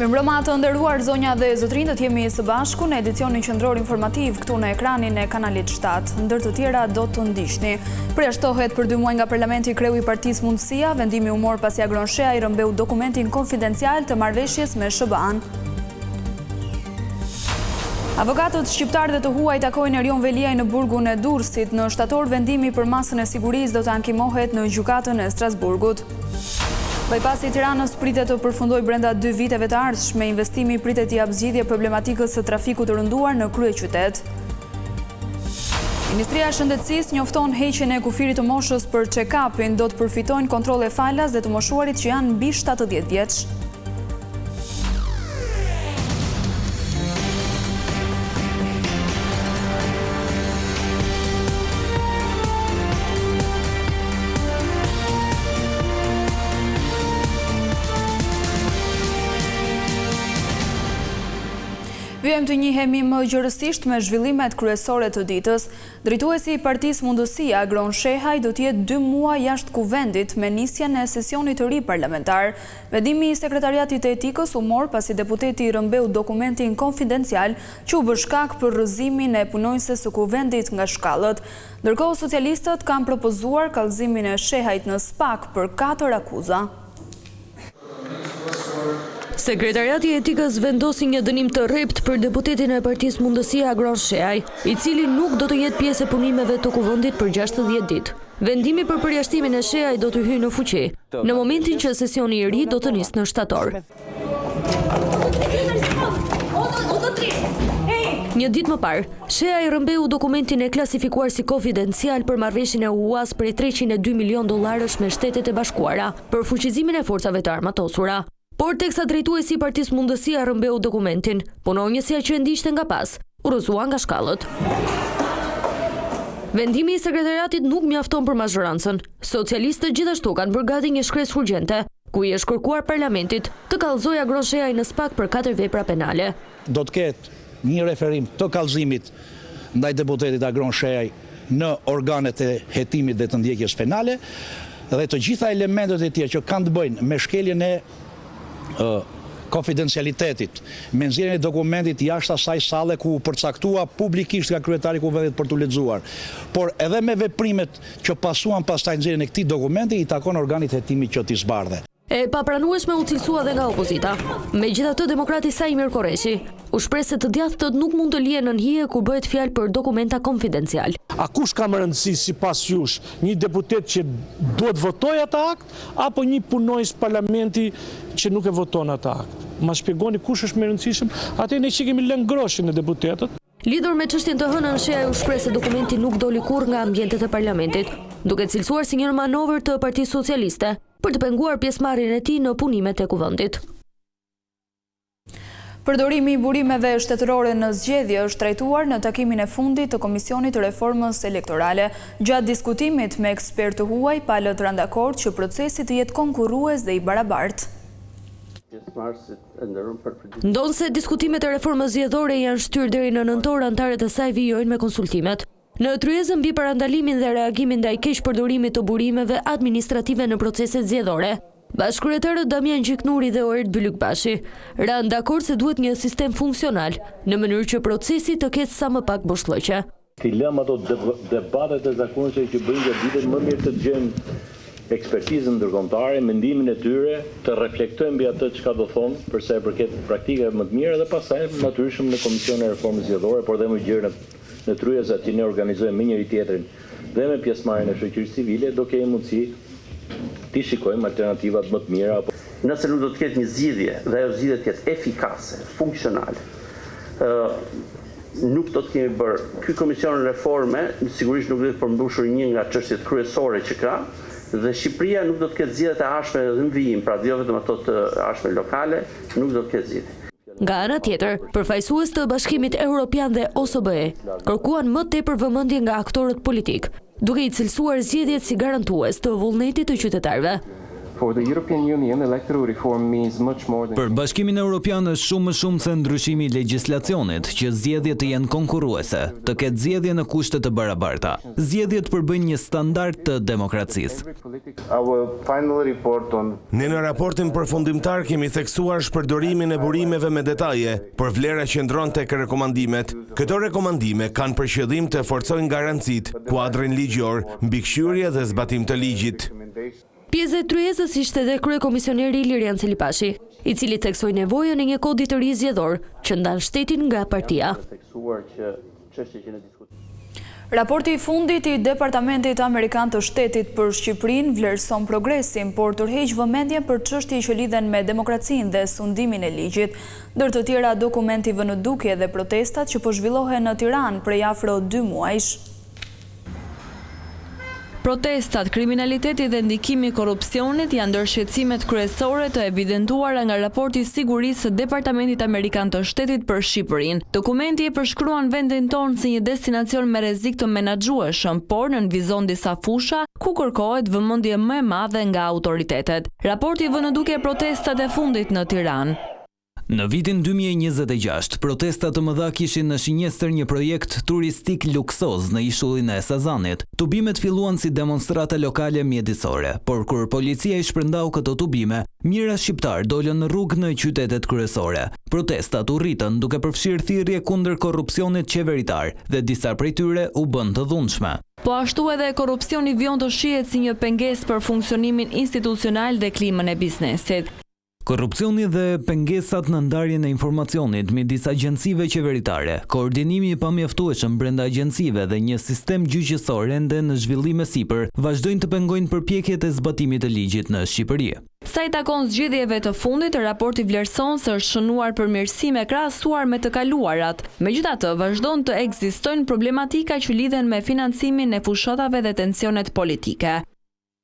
Mirëmbrëma të nderuar zonja dhe zotërinj do të jemi së bashku në edicionin qendror informativ këtu në ekranin e kanalit 7. Ndër të tjera do të ndiqni. Përjashtohet për dy muaj nga parlamenti kreu i partisë Mundësia, vendimi u mor pasi Agron Shehaj rrëmbeu dokumentin konfidencial të marrëveshjes me SHBA-në. Avokatët shqiptarë dhe të huaj takojnë Erion Veliajn në burgun e Durrësit. Në shtator vendimi për masën e sigurisë do të ankimohet në gjykatën e Strasburgut. Bajpasi i Tiranës pritet të përfundojë brenda dy viteve të ardhshme. Investimi pritet t'i japë zgjidhje problematikës së trafikut të rënduar në kryeqytet. Ministria e Shëndetësisë njofton heqjen e kufirit të moshës për check-up-in, do të përfitojnë kontrolle falas dhe të moshuarit që janë mbi 70 vjeç. Vijojmë të njihemi më gjerësisht me zhvillimet kryesore të ditës. Drejtuesi i Partisë Mundësia, Agron Shehaj, do të jetë dy muaj jashtë Kuvendit me nisjen e sesionit të ri parlamentar. Vendimi i Sekretariatit të Etikës u mor pasi deputeti rrëmbeu dokumentin konfidencial që u bë shkak për rrëzimin e punonjëses së Kuvendit nga shkallët. Ndërkohë, socialistët kanë propozuar kallëzimin e Shehajt në SPAK për katër akuza. Sekretariati i Etikës vendosi një dënim të rreptë për deputetin e Partisë Mundësia Agron Shehaj, i cili nuk do të jetë pjesë e punimeve të Kuvendit për 60 ditë. Vendimi për përjashtimin e Shehajt do të hyjë në fuqi në momentin që sesioni i ri do të nisë në shtator. Një ditë më parë, Shehaj rrëmbeu dokumentin e klasifikuar si konfidencial për marrëveshjen e huas prej 302 milionë dollarësh me Shtetet e Bashkuara për fuqizimin e forcave të armatosura. Por teksa drejtuesi i Partisë Mundësia rrëmbeu dokumentin, punonjësja që e ndiqte nga pas, u rrëzua nga shkallët. Vendimi i sekretariatit nuk mjafton për mazhorancën. Socialistët gjithashtu kanë bërë gati një shkresë urgjente, ku i është kërkuar parlamentit të kallëzojë Agron Shehajn në SPAK për katër vepra penale. Do të ketë një referim të kallëzimit ndaj deputetit Agron Shehaj në organet e hetimit dhe të ndjekjes penale dhe të gjitha elementët e tjerë që kanë të bëjnë me shkeljen e konfidencialitetit, me nxjerrjen e dokumentit jashtë asaj salle ku u përcaktua publikisht nga kryetari i Kuvendit për t'u lexuar, por edhe me veprimet që pasuan pastaj nxjerrjen e këtij dokumenti i takon organit të hetimit që t'i zbardhë. E papranueshme u cilësua dhe nga opozita. Megjithatë, demokrati Saimir Korreshi u shpreh se të djathtët nuk mund të lihen nën hije kur bëhet fjalë për dokumenta konfidencialë. A kush ka më rëndësi sipas jush, një deputet që duhet votojë atë akt, apo një punonjës parlamenti që nuk e voton atë akt? Ma shpjegoni kush është më i rëndësishëm? Atëherë ne që kemi lënë groshin e deputetët. Lidhur me çështjen të hënën, Shehaj u shpreh se dokumenti nuk doli kurrë nga ambientet e parlamentit, duke cilësuar si një manovër të Partisë Socialiste për të penguar pjesëmarrjen e tij në punimet e Kuvendit. Përdorimi i burimeve shtetërore në zgjedhje është trajtuar në takimin e fundit të Komisionit të Reformës Elektorale. Gjatë diskutimit me ekspertë të huaj, palët ranë dakord që procesi të jetë konkurrues dhe i barabartë. Ndonëse diskutimet e reformës zgjedhore janë shtyrë deri në nëntor, anëtarët e saj vijojnë me konsultimet. Në tryezën mbi parandalimin dhe reagimin ndaj keqpërdorimit të burimeve administrative në proceset zgjedhore, bashkëkryetarët Damian Gjiknuri dhe Oerd Bylykbashi ranë dakord se duhet një sistem funksional, në mënyrë që procesi të ketë sa më pak boshllëqe. T'i lëmë ato debatet e zakonshme që bëjmë gjatë ditës, më mirë të dëgjojmë ekspertizën ndërkombëtare, mendimin e tyre, të reflektojmë mbi atë çka do thonë për sa i përket praktikave më të mira dhe pastaj natyrshëm në Komisionin e Reformës Zgjedhore, por dhe më gjerë në në tryezat që ne organizojmë me njëri-tjetrin dhe me pjesëmarrjen e shoqërisë civile, do kemi mundësi t'i shikojmë alternativat më të mira apo Nëse nuk do të ketë një zgjidhje dhe ajo zgjidhje të jetë efikase, funksionale, ë nuk do të kemi bërë. Ky komision reforme sigurisht nuk do të përmbushur një nga çështjet kryesore që ka dhe Shqipëria nuk do të ketë zgjedhjet e ardhshme edhe në vijim, pra jo vetëm ato të ardhshme lokale, nuk do të ketë zgjidhje. Nga ana tjetër, përfaqësues të Bashkimit Europian dhe OSBE kërkuan më tepër vëmendje nga aktorët politikë, duke i cilësuar zgjedhjet si garantues të vullnetit të qytetarëve. For the European Union, electoral reform means much more than Për Bashkimin Europian është shumë më shumë se ndryshimi i legjislacionit, që zgjedhjet të jenë konkurruese, të ketë zgjedhje në kushte të barabarta. Zgjedhjet përbëjnë një standard të demokracisë. Our final report on Ne në raportin përfundimtar kemi theksuar shpërdorimin e burimeve me detaje, por vlera qëndron tek rekomandimet. Këto rekomandime kanë për qëllim të forcojnë garancitë, kuadrin ligjor, mbikëqyrje dhe zbatim të ligjit. Pjesë e tryezës ishte edhe kryekomisioneri Ilirian Celibashi, i cili theksoi nevojën e një kodi të ri zgjedhor që ndan shtetin nga partia. Raporti i fundit i Departamentit Amerikan të Shtetit për Shqipërinë vlerëson progresin, por tërheq vëmendjen për çështje që lidhen me demokracinë dhe sundimin e ligjit. Ndër të tjera, dokumenti vë në dukje dhe protestat që po zhvillohen në Tiranë prej afro dy muajsh. Protestat, kriminaliteti dhe ndikimi i korrupsionit janë ndër shqetësimet kryesore të evidentuara nga raporti i sigurisë së Departamentit Amerikan të Shtetit për Shqipërinë. Dokumenti e përshkruan vendin tonë si një destinacion me rrezik të menaxhueshëm, por nënvizon disa fusha ku kërkohet vëmendje më e madhe nga autoritetet. Raporti vë në dukje protestat e fundit në Tiranë. Në vitin 2026, protesta të mëdha kishin në shënjestër një projekt turistik luksoz në ishullin e Sazanit. Tubimet filluan si demonstrata lokale mjedisore, por kur policia i shpërndau këto tubime, mijëra shqiptarë dolën në rrugë në qytetet kryesore. Protestat u rritën duke përfshirë thirrje kundër korrupsionit qeveritar dhe disa prej tyre u bënë të dhunshme. Po ashtu edhe korrupsioni vijon të shihet si një pengesë për funksionimin institucional dhe klimën e biznesit. Korrupsioni dhe pengesat në ndarjen e informacionit midis agjencive qeveritare, koordinimi i pamjaftueshëm brenda agjencive dhe një sistem gjyqësor ende në zhvillim e sipër, vazhdojnë të pengojnë përpjekjet e zbatimit të ligjit në Shqipëri. Sa i takon zgjedhjeve të fundit, raporti vlerëson se është shënuar përmirësime krahasuar me të kaluarat. Megjithatë, vazhdon të ekzistojnë problematika që lidhen me financimin e fushatave dhe tensionet politike.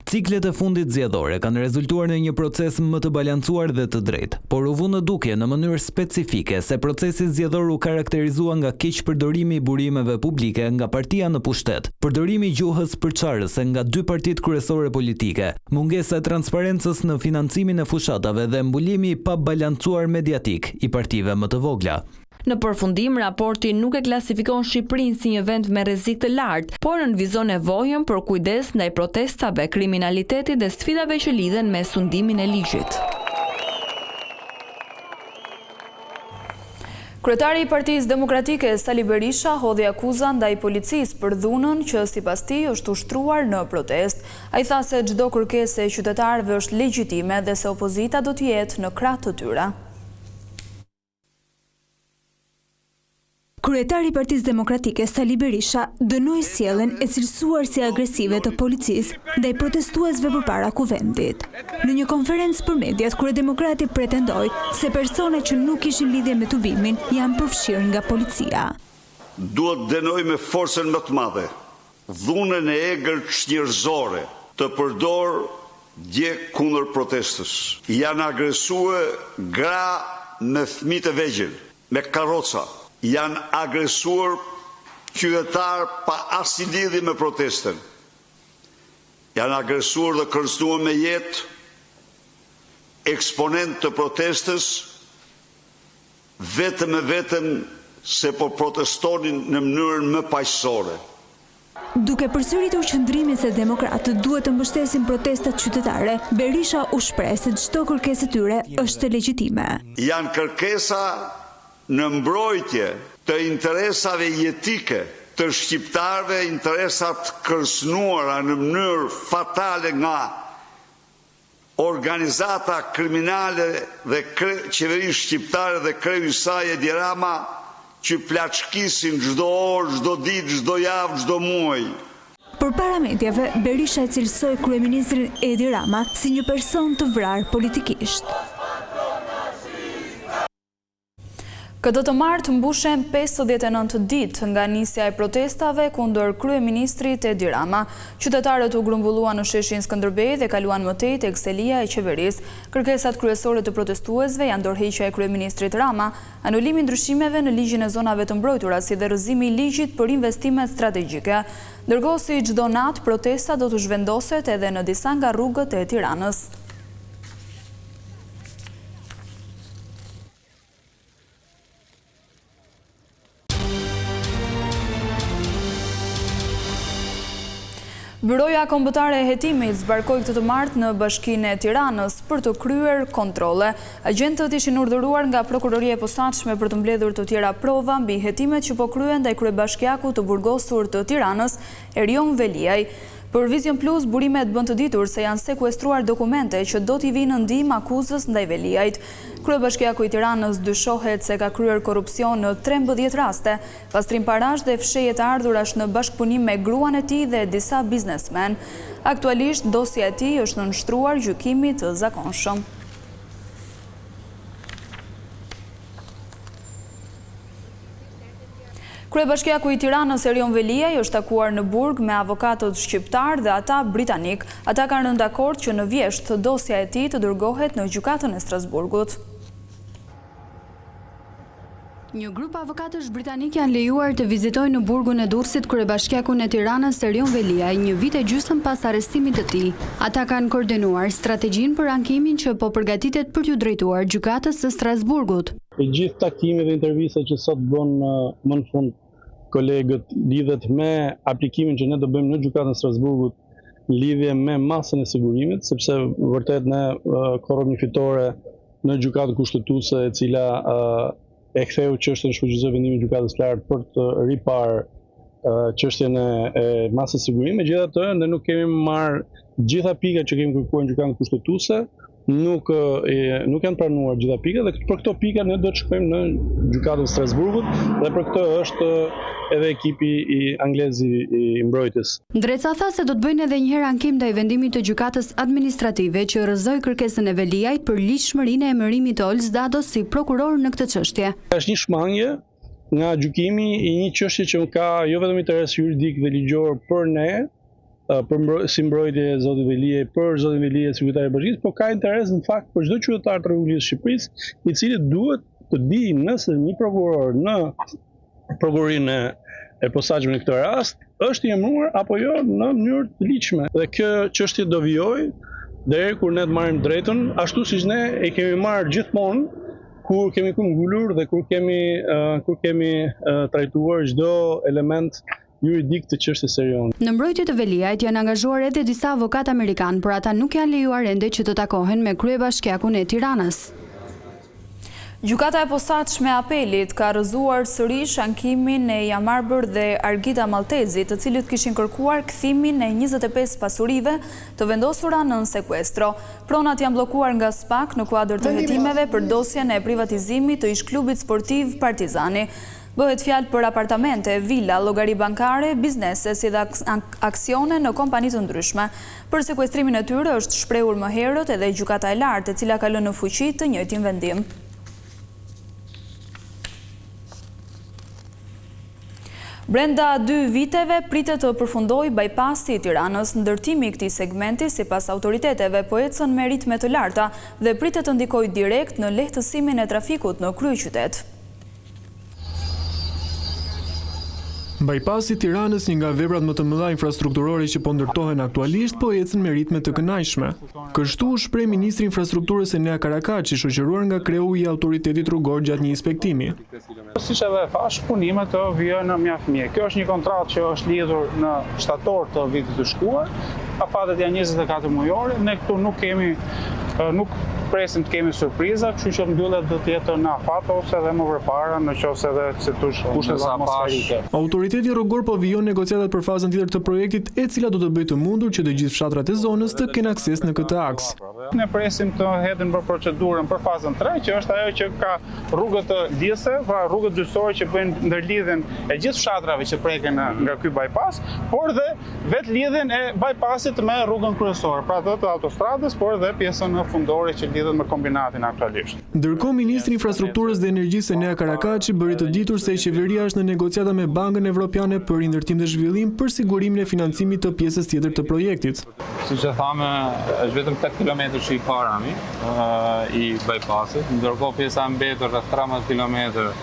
Ciklet e fundit zgjedhore kanë rezultuar në një proces më të balancuar dhe të drejtë, por u vu në dukje në mënyrë specifike se procesi zgjedhor u karakterizua nga keqpërdorimi i burimeve publike nga partia në pushtet, përdorimi i gjuhës përçarëse nga dy partitë kryesore politike, mungesa e transparencës në financimin e fushatave dhe mbulimi i pabalancuar mediatik i partive më të vogla. Në përfundim, raporti nuk e klasifikon Shqipërinë si një vend me rrezik të lartë, por nënvizon nevojën për kujdes ndaj protestave, kriminalitetit dhe sfidave që lidhen me sundimin e ligjit. Kryetari i Partisë Demokratike, Sali Berisha, hodhi akuza ndaj policisë për dhunën që sipas tij është ushtruar në protestë. Ai tha se çdo kërkesë e qytetarëve është legjitime dhe se opozita do të jetë në krah të tyre. Kryetari i Partisë Demokratike, Sali Berisha, dënoi sjelljen e cilësuar si agresive të policisë ndaj protestuesve përpara Kuvendit. Në një konferencë për mediat, kryedemokrati pretendoi se persona që nuk kishin lidhje me tubimin janë përfshirë nga policia. Dua të dënoj me forcën më të madhe dhunën e egër çnjerëzore të përdorë dje kundër protestës. Janë agresue gra me fëmijë të vegjël, me karroca. Janë agresuar qytetarë pa asnjë lidhje me protestën. Janë agresuar dhe kërcënuar me jetë eksponentë të protestës vetëm e vetëm se po protestonin në mënyrën më paqësore. Duke përsëritur qëndrimin se demokratët duhet të mbështesin protestat qytetare, Berisha u shpreh se çdo kërkesë e tyre është legjitime. Janë kërkesa në mbrojtje të interesave jetike të shqiptarëve, interesa të kërcënuara në mënyrë fatale nga Organizata kriminale dhe qeveria shqiptare dhe kreu i saj Edi Rama që plaçkisin çdo orë, çdo ditë, çdo javë, çdo muaj. Përpara mediave, Berisha e cilësoi kryeministrin Edi Rama si një person të vrarë politikisht. Këtë të martë mbushen 59 ditë nga nisja e protestave kundër kryeministrit Edi Rama. Qytetarët u grumbulluan në sheshin Skënderbej dhe kaluan më tej tek selia e qeverisë. Kërkesat kryesore të protestuesve janë dorëheqja e kryeministrit Rama, anulimi i ndryshimeve në ligjin e zonave të mbrojtura si dhe rrëzimi i ligjit për investimet strategjike. Ndërkohë si çdo natë, protesta do të zhvendoset edhe në disa nga rrugët e Tiranës. Byroja Kombëtare e Hetimit zbarkoi këtë të martë në Bashkinë e Tiranës për të kryer kontrolle. Agjentët ishin urdhëruar nga Prokuroria e Posaçme për të mbledhur të tjera prova mbi hetimet që po kryhen ndaj kryebashkiakut të burgosur të Tiranës, Erion Veliaj. Për Vizion Plus, burimet bënë të ditur se janë sekuestruar dokumente që do t'i vijnë në ndihmë akuzës ndaj Veliajt. Kryebashkiaku i Tiranës dyshohet se ka kryer korrupsion në 13 raste, pastrim parash dhe fshehje të ardhurash në bashkëpunim me gruan e tij dhe disa biznesmenë. Aktualisht, dosja e tij është nënshtruar gjykimit të zakonshëm. Kryebashkiaku i Tiranës Erion Veliaj është takuar në burg me avokatët shqiptarë dhe ata britanikë. Ata kanë rënë dakord që në vjeshtë dosja e tij të dërgohet në Gjykatën e Strasburgut. Një grup avokatësh britanikë janë lejuar të vizitojnë në burgun e Durrësit kryebashkiakun e Tiranës Erion Veliaj një vit e gjysmë pas arrestimit të tij. Ata kanë koordinuar strategjinë për ankimin që po përgatitet për t'iu drejtuar Gjykatës së Strasburgut. I gjithë takimi dhe intervista që sot bënë më në fund kolegët lidhet me aplikimin që ne do bëjmë në Gjykatën e Strasburgut në lidhje me masën e sigurimit, sepse vërtet ne korrëm një fitore në Gjykatën Kushtetuese e cila e ktheu çështjen shfuqizoi vendimin e Gjykatës së Lartë për të riparë çështjen e, e masës së sigurimit. Megjithatë, ne nuk kemi marrë gjitha pikat që kemi kërkuar në Gjykatën Kushtetuese, nuk e, nuk janë pranuar gjitha pikat dhe për këto pika ne do të shkojmë në Gjykatën e Strasburgut dhe për këtë është edhe ekipi i anglez i, i mbrojtjes. Ndreca tha se do të bëjnë edhe një herë ankim ndaj vendimit të Gjykatës Administrative që rrëzoi kërkesën e Veliajt për ligjshmërinë e emërimit të Ols Dados si prokuror në këtë çështje. Është një shmangie nga gjykimi i një çështje që ka jo vetëm interes juridik dhe ligjor për ne, për mbro, si mbrojtje e zotit Veliaj, për zotin Veliaj si kryetar i bashkisë, por ka interes në fakt për çdo qytetar të Republikës së Shqipërisë, i cili duhet të dijë nëse një prokuror në prokurorinë e, e posaçme në këtë rast është i emëruar apo jo në mënyrë të ligjshme. Dhe kjo çështje do vijojë deri kur ne të marrim drejtën, ashtu siç ne e kemi marrë gjithmonë kur kemi këmbëngulur dhe kur kemi uh, kur kemi uh, trajtuar çdo element juridik të çështjes së Erionit. Në mbrojtje të Veliajt janë angazhuar edhe disa avokatë amerikanë, por ata nuk janë lejuar ende që të takohen me kryebashkiakun e Tiranës. Gjykata e Posaçme e Apelit ka rrëzuar sërish ankimin e Jamarbër dhe Argita Malltezit, të cilët kishin kërkuar kthimin e 25 pasurive të vendosura nën sekuestro. Pronat janë bllokuar nga SPAK në kuadër të hetimeve për dosjen e privatizimit të ish-klubit sportiv Partizani. Bëhet fjalë për apartamente, vila, llogari bankare, biznese, si dhe aksione në kompani të ndryshme. Për sekuestrimin e tyre është shprehur më herët edhe Gjykata e Lartë, e cila ka lënë në fuqi të njëjtin vendim. Brenda dy viteve pritet të përfundojë bypassi i Tiranës. Ndërtimi i këtij segmenti, sipas autoriteteve, po ecën me ritme të larta dhe pritet të ndikojë direkt në lehtësimin e trafikut në kryeqytet. Bypassi i Tiranës, një nga veprat më të mëdha infrastrukturore që po ndërtohen aktualisht, po ecën me ritme të kënaqshme. Kështu u shpreh ministri i Infrastrukturës Enea Karakaçi, shoqëruar nga kreu i Autoritetit Rrugor gjatë një inspektimi. Siç edhe e thashë, punimet vijojnë mjaft mirë. Kjo është një kontratë që është lidhur në shtator të vitit të shkuar. Afatet janë 24 mujore. Ne këtu nuk kemi nuk presim të kemi surpriza, kështu që mbyllja do të jetë në afat ose edhe më përpara në qoftë se edhe si thosh kushtet atmosferike. Autoriteti rrugor po vijon negociatat për fazën tjetër të projektit, e cila do të bëjë të mundur që të gjithë fshatrat e zonës të kenë akses në këtë aks. Ne presim të hedhim për procedurën për fazën 3, që është ajo që ka rrugët lidhëse, pra rrugët dytësore që bëjnë ndërlidhjen e gjithë fshatrave që preken nga ky bypass, por dhe vetë lidhjen e bypassit me rrugën kryesore, pra atë të autostradës, por edhe pjesën fundore që lidhet me kombinatin aktualisht. Ndërkohë, ministri i Infrastrukturës dhe Energjisë Enea Karakaçi bëri të ditur se qeveria është në negociata me Bankën Evropiane për Rindërtim dhe Zhvillim për sigurimin e financimit të pjesës tjetër të projektit. Siç e thamë, është vetëm 8 kilometërshi i parë i bypassit, ndërkohë pjesa e mbetur rreth 13 kilometër.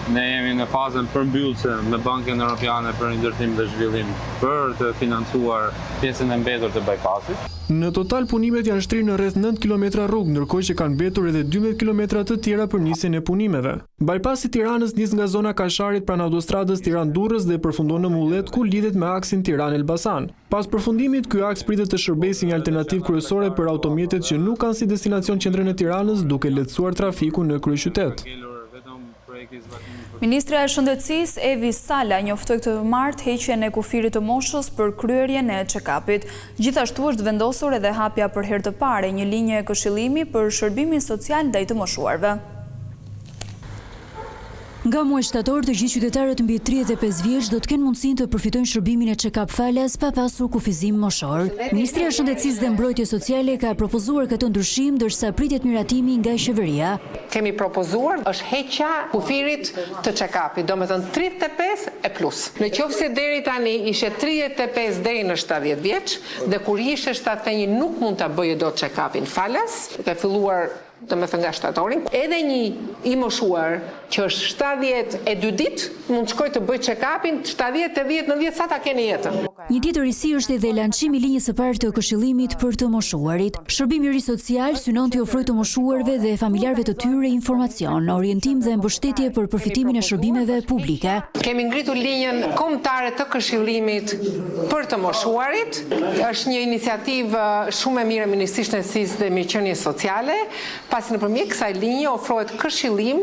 Ne jemi në fazën përmbyllëse me Bankën Europiane për Rindërtim dhe Zhvillim për të financuar pjesën e mbetur të bypassit. Në total punimet janë shtrirë në rreth nëntë kilometra rrugë, ndërkohë që kanë mbetur edhe 12 kilometra të tjera për nisjen e punimeve. Bypassi i Tiranës nis nga zona e Kasharit pranë autostradës Tiranë-Durrës dhe përfundon në Mullet ku lidhet me aksin Tiranë-Elbasan. Pas përfundimit, ky aks pritet të shërbejë si një alternativë kryesore për automjetet që nuk kanë si destinacion qendrën e Tiranës, duke lehtësuar trafikun në kryeqytet. Ministrja e Shëndetësisë, Evis Sala, njoftoi këtë të martë heqjen e kufirit të moshës për kryerjen e check-up-it. Gjithashtu është vendosur edhe hapja për herë të parë e një linje këshillimi për shërbimin social ndaj të moshuarve. Nga muaji shtator, të gjithë qytetarët mbi 35 vjeç do të kenë mundësinë të përfitojnë shërbimin e check-up falas pa pasur kufizim moshor. Ministria e Shëndetësisë dhe Mbrojtjes Sociale ka propozuar këtë ndryshim ndërsa pritet miratimi nga qeveria. Kemi propozuar është heqja kufirit të check-up-it, domethënë 35 e plus. Në qoftë se deri tani ishe 35 deri në 70 vjeç dhe kur ishe 71 nuk mund ta bëje dot check-up-in falas, duke filluar domethënë nga shtatori, edhe një i moshuar që është 72 ditë, mund të shkojë të bëjë check-up-in 70, 80, 90, sa ta keni jetën. Një tjetër risi është edhe lançimi i linjës së parë të këshillimit për të moshuarit. Shërbimi i ri social synon t'i ofrojë të moshuarve dhe familjarëve të tyre informacion, orientim dhe mbështetje për përfitimin e shërbimeve publike. Kemi ngritur linjën kombëtare të këshillimit për të moshuarit. Është një iniciativë shumë e mirë e Ministrisë Shëndetësisë dhe Mirëqenies Sociale, pasi nëpërmjet kësaj linje ofrohet këshillim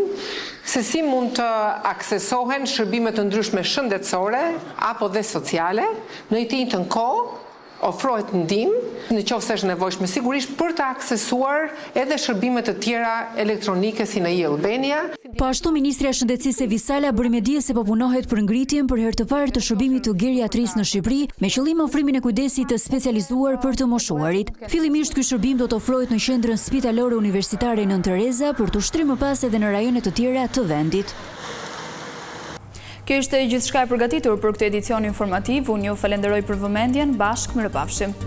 se si mund të aksesohen shërbime të ndryshme shëndetësore apo dhe sociale në të njëjtën kohë ofrohet ndihmë, në qoftë se është nevojshme sigurisht për të aksesuar edhe shërbime të tjera elektronike si në e-Albania. Po ashtu Ministrja e Shëndetësisë Evis Sala bëri me dije se po punohet për ngritjen për herë të parë të shërbimit të geriatrisë në Shqipëri, me qëllim ofrimin e kujdesit të specializuar për të moshuarit. Fillimisht ky shërbim do të ofrohet në Qendrën Spitalore Universitare Nënë Tereza për t'u shtrirë më pas edhe në rajone të tjera të vendit. Kjo ishte gjithçka e përgatitur për këtë edicion informativ. Unë ju falenderoj për vëmendjen. Bashkë mirupafshim.